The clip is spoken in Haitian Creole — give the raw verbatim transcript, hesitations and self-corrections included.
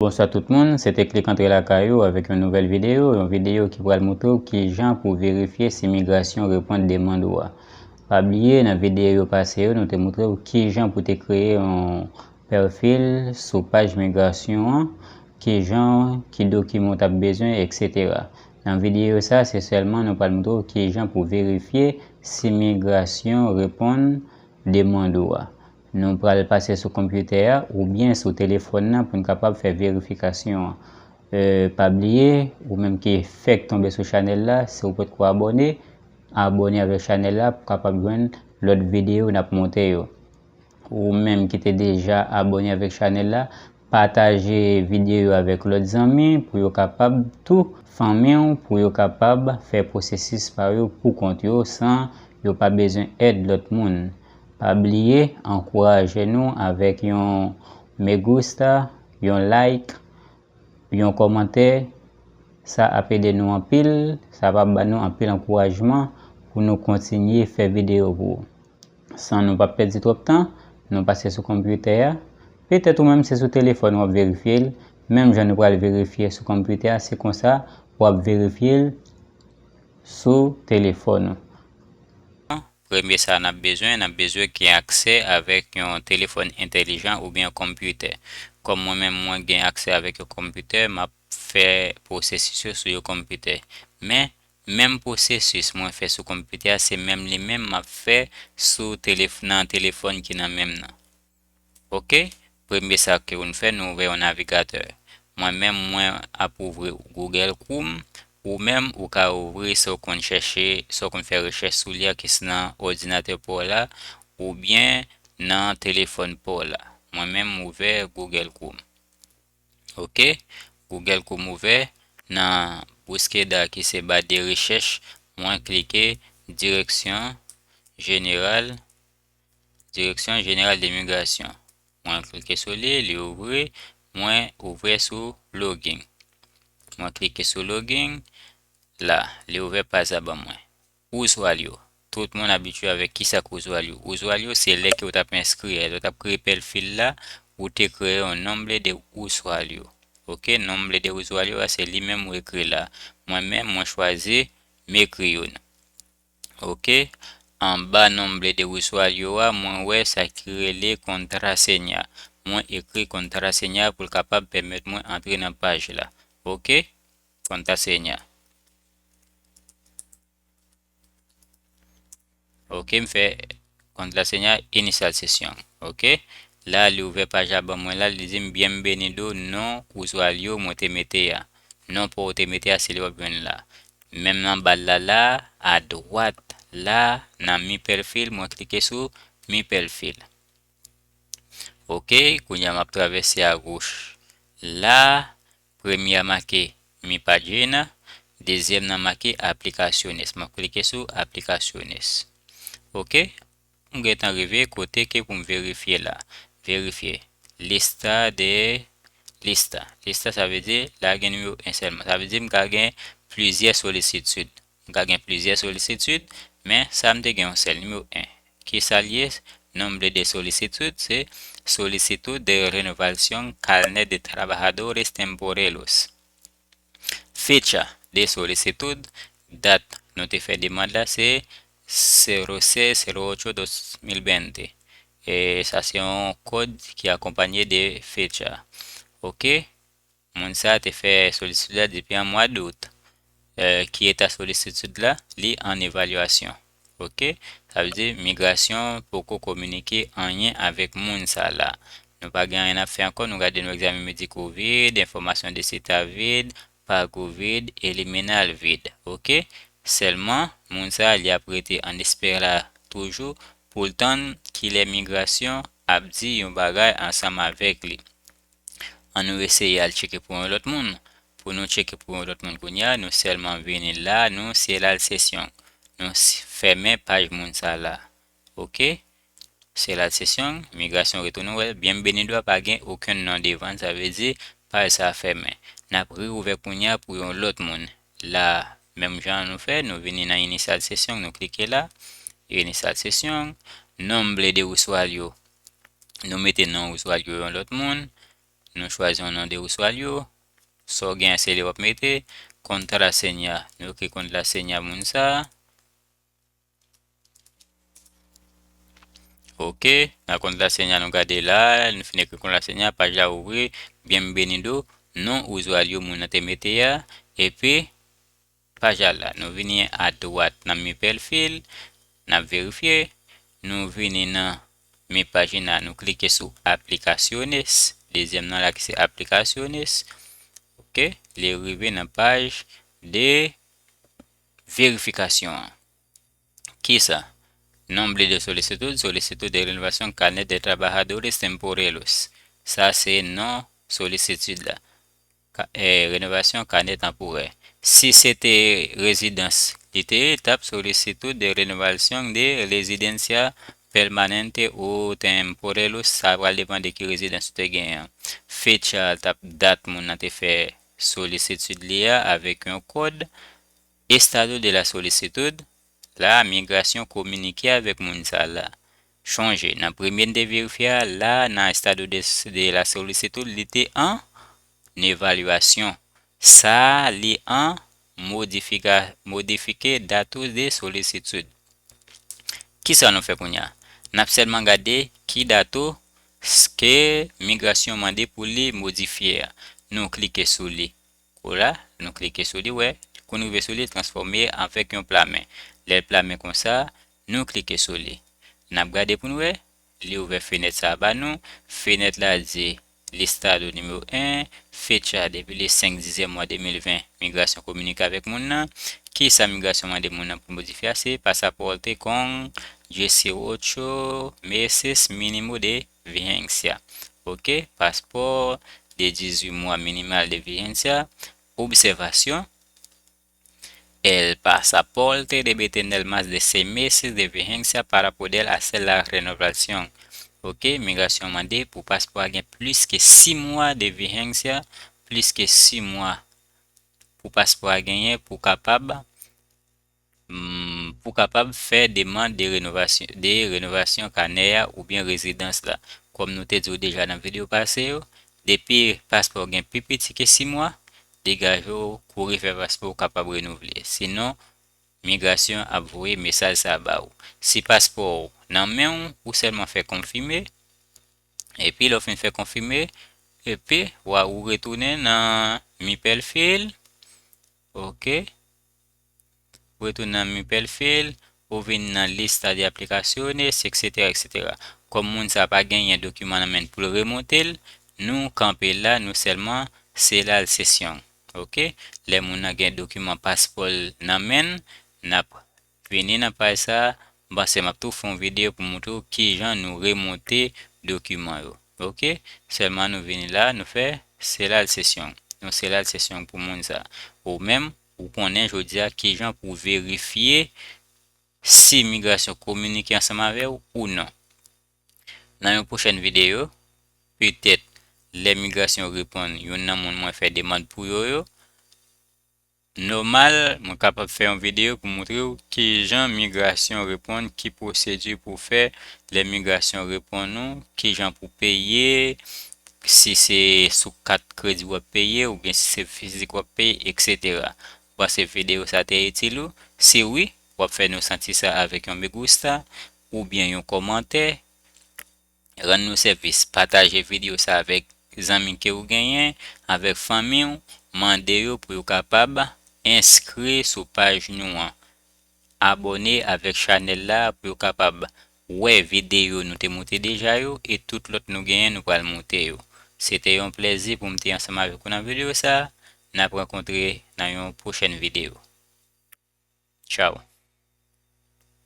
Bonswa tout moun, se te Klik Antre Lakay ou avèk yon nouvèl videyo, yon videyo ki pral montre w kijan pou verifye si migrasyon reponn demann ou a. Pa bliye, nan videyo yo pase yo, nou te montre w kijan pou te kreye yon pèfil sou paj migrasyon an, kijan, ki dokiman w t ap bezwen, etsetera. Nan videyo sa, se sèlman nou pral montre w kijan pou verifye si migrasyon reponn demann ou a. Nou pral pase sou konpyitè a oubyen sou telefòn nan pou n kapab fè verifikasyon an. E, pa bliye, ou menm ki fèk tonbe sou chanèl la, si w potko abòne, abòne avèk chanèl la pou kapab jwenn lòt videyo n ap monte yo. Ou menm ki te deja abòne avèk chanèl la, pataje videyo yo avèk lòt zanmi pou yo kapab tou, fanmi w, pou yo kapab fè pwosesis pa yo pou kont yo san yo pa bezwen èd lòt moun. Pa bliye, ankouraje nou avèk yon me gusta, yon like, yon kòmantè. Sa ap ede nou anpil, sa va ban nou anpil ankourajman pou nou kontinye fè videyo pou ou. San nou pa pèdi twòp tan, nou pase sou konpyitè a. Petèt ou menm se sou telefòn w ap verifye l, menm jan nou pral verifye sou konpyitè a, se konsa w ap verifye l sou telefòn ou. Premye sa n ap bezwen, n ap bezwen gen aksè avèk yon telefòn entèlijan oubyen yon konpyitè. Kòm mwen menm, mwen gen aksè avèk yon konpyitè, m ap fè pwosesis yo sou yon konpyitè. Men, menm pwosesis mwen fè sou konpyitè a, se menm li menm m ap fè sou telef-, nan telefòn ki nan men m nan. Oke? Premye sa ke nou fè, nou ouvè yon navigatè. Mwen menm, mwen ap ouvri Google Chrome. Ou menm, ou ka ouvri sa w konn chèche, sa w konn fè rechèch sou li a, ki se nan òdinatè pa w la, oubyen nan telefòn pa w la. Mwen menm, m ouvè Google Chrome. Oke? Google Chrome ouvè. Nan bouskeda ki se ba de rechèch, mwen klike direksyon jeneral, direksyon jeneral de migrasyon. Mwen klike sou li, li ouvri. Mwen ouvè sou login. Mwen klike sou login. La, li ouvè paj la ban mwen. Usuario. Tout moun abitye avèk kisa k usuario. Usuario se lè ke w t ap enskri a, lè w t ap kreye pèfil la, ou te kreye yon nombre de usuario. Oke, nombre de usuario a se li menm ou ekri la. Mwen menm, mwen chwazi m ekri youn. Oke, anba nombre de usuario a, mwen wè sa ki rele contraseña. Mwen ekri contraseña pou l kapab pèmèt mwen antre nan paj la. Oke, contraseña. Oke, m fè contraseña, iniciar sesión. Oke, la li ouvè paj la ban mwen la, li di m bienvenido, non usuario mwen te mete a. Non pa w te mete a, se li w ap jwenn la. Menm nan bal la la, adwat la, nan mi perfil, mwen klike sou mi perfil. Oke, kounye a m ap travèse agoch. La, premye a make mi pagina, dezyèm nan make aplicaciones. M ap klike sou aplicaciones. Oke, m gentan rive kote ke pou m verifye la. Verifye. Lista de lista. Lista, sa vle di, la gen nimewo en sèlman. Sa vle di, m ka gen plizyè solisitid. M ka gen plizyè solisitid, men sa m te gen yon sèl, nimewo en. Kisa l ye? Nombre de solicitud, se solicitud de renovación carnet de trabajadores temporeros. Fecha de solicitud, dat nou te fè demann la, se cero seis cero ocho dos mil veinte. E sa se yon kòd ki akonpanye de fecha. Oke? Moun sa a te fè solisitid la depi an mwa dout. Eh, ki eta solisitid la? Li an evalyasyon. Oke? Sa vle di migrasyon poko kominike anyen avèk moun sa la. Nou pa gen anyen n ap fè ankò, nou gade nou egzamen mediko vid, enfòmasyon de sita vid, pago vid, e liminal vid. Oke? Sèlman, moun sa a, li ap rete an espera toujou pou l tann kilè migrasyon ap di yon bagay ansanm avèk li. Ann nou eseye al tcheke pou yon lòt moun. Pou nou tcheke pou yon lòt moun kounye a, nou sèlman vini la, nou selae sesyon. Nou s-, fèmen paj moun sa la. Oke? Selae sesyon, migrasyon retounen, ou wè, bienvenido a pa gen okenn non devan l, sa vle di paj sa a fèmen. N ap reouvè kounye a pou yon lòt moun. La, menm jan nou fè, nou vini nan iniciar sesión, nou klike la, iniciar sesión, nombre de usuario, nou mete non usuario yon lòt moun, Nou chwazi yon non de usuario. Sa w gen, se li w ap mete. Kontrasenya. Nou ekri kontrasenya moun sa a. Ok, nan kontrasenya nou gade la, nou fin ekri kontrasenya, paj la ouvri, bienvenido, non usuario moun nan te mete a, epi paj la la. Nou vini adwat nan mi perfil, n ap verifye, nou vini nan mi página, nou klike sou aplicaciones, dezyèm nan la ki se aplicaciones, ok, li rive nan paj de verifikasyon an. Kisa? Nombre de solicitud, solicitud de renovación carnet de trabajadores temporeros. Sa se non solisitid la. Ka, eh, renovasyon kanè tanporè. Si se te rezidans, li te ye, t ap solicitud de renovación de residencia permanente o temporeros, sa pral depann de ki rezidans ou te genyen. Fecha, t ap dat moun nan te fè solisitid li a avèk yon kòd. Estado de la solicitud, la migrasyon kominike avèk moun sa la. Chonje, nan premye n te verifye a, la nan estado de, de la solicitud, li te an evalyasyon. Sa a, li an modifika, modifike datos de solicitud. Kisa nou fè kounye a? N ap sèlman gade ki dato s-, ke migrasyon mande pou li modifye a. Nou klike sou li. Kou la, nou klike sou li, wè, kou n rive sou li, l transfòme avèk yon plamen. Lè l plamen konsa, nou klike sou li. N ap gade pou n wè, li ouvè fenèt sa a ba nou. Fenèt la di, listado nimewo en, fecha depi le senk dizyèm mwa de mil ven, migrasyon kominike avèk moun nan. Kisa migrasyon mande moun nan pou modifye a? Se pasaporte con dieciocho meses mínimo de vigencia. Ok, paspò de dizuit mwa minimal de vigencia. Obsèvasyon, el pasaporte debe tener más de seis meses de vigencia para poder hacer la renovación. Ok, migrasyon mande pou paspò a gen plis ke sis mwa de vigencia, plis ke sis mwa pou paspò a genyen pou kapab, mm, pou kapab fè demann de renovasyon, de renovasyon kanè a oubyen rezidans la. Kòm nou te di w deja nan videyo pase yo, depi paspò gen pi piti ke sis mwa, degaje w, kouri fè paspò w kapab renouvle. Sinon, migrasyon ap voye mesaj sa a ba ou. Si paspò w nan men w, ou sèlman fè konfime, epi lè w fin fè konfime, epi w a, ou retounen nan mi perfil, ok, ou retounen nan mi perfil, ou vin nan lista de aplikasiones, etsetera, etsetera. Kòm moun sa pa genyen dokiman nan men l pou l remonte l, nou kanpe la, nou sèlman selar sesyon. Ok? Lè moun nan gen dokiman paspò l nan men l, n ap vini nan paj sa a. M panse m ap tou fè yon videyo pou montre w kijan nou remonte dokiman yo. Ok? Sèlman nou vini la, nou fè selar sesyon. Nou selar sesyon pou moun sa. Ou menm, ou konnen jodi a kijan pou verifye si migrasyon kominike ansanm avè w ou non. Nan yon pwochèn videyo, petèt lè migrasyon reponn youn nan moun mwen fè demann pou yo yo, nòmal, mwen kapab fè yon videyo pou montre w kijan migrasyon reponn, ki pwosedi pou fè lè migrasyon reponn ou, kijan pou peye, si se sou kat kredi w ap peye, oubyen si se fizik w ap peye, etsetera. Ou panse videyo sa te itil ou? Si wi, w ap fè nou santi sa avèk yon me gusta, oubyen yon kòmantè. Rann nou sèvis, pataje videyo sa avèk zanmi ke w genyen, avèk fanmi w, mande yo pou yo kapab enskri sou paj nou an. Abòne avèk chanèl la pou yo kapab wè videyo nou te moute deja yo e tout lòt nou genyen nou pral moute yo. Se te yon plèzi pou m te ansanm avèk ou nan videyo sa a. N ap rankontre nan yon pwochèn videyo. Tchaw.